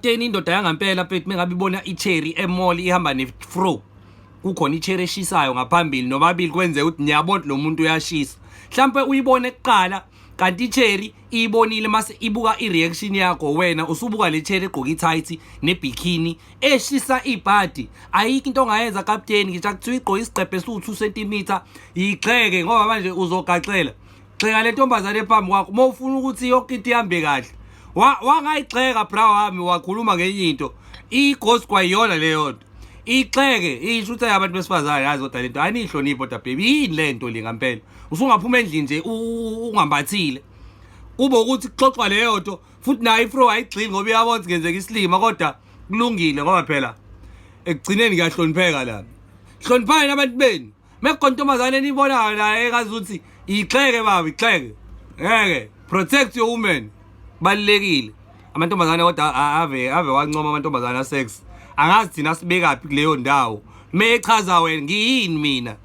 Teni indoda yangampela mfethu mengabe ibona icherry emall ihamba nefro kukhona icherry eshisayo ngaphambili nobabili kwenzeka ukuthi niyabona lo muntu uyashisa mhlampe uyibone kuqala kanti icherry iyibonile mase ibuka i-reaction yakho wena usubuka le cherry egqoke i-tight nebikini eshisa ibhadi. Ayikho into ongayenza kapteni, ngisho kuthiwa igqoke isigqebhe esiwu-2 cm, yigxeke ngoba manje uzogaxela. Gxeka le ntombazane phambi kwakho uma ufuna ukuthi yonke into ihambe kahle. Wangayigxeka bra wami, wakhuluma ngenye into. I-ghost kwayiyona leyo nto. Igxeke isho ukuthi abantu besifazane yazi kodwa lento aniyihloniphi kodwa baby yini le nto le ngampela. Usungaphuma endlini nje ungambathile. Kube ukuthi kuxoxwa leyo nto futhi nayo ifro ayigxili ngoba iyabona ukuthi ngenzeka isilima kodwa kulungile ngoba phela ekugcineni kuyahlonipheka la. Hloniphani abantu benu. Mekukhona intombazane enibonayo la ekazi ukuthi igxeke baba igxeke. Ngeke protect your woman. Balekile. Amantombazane kodwa ave wancoma amantombazane asex. Angazi thina sibekaphi kuleyo ndawo. Mechaza wena ngiyini mina.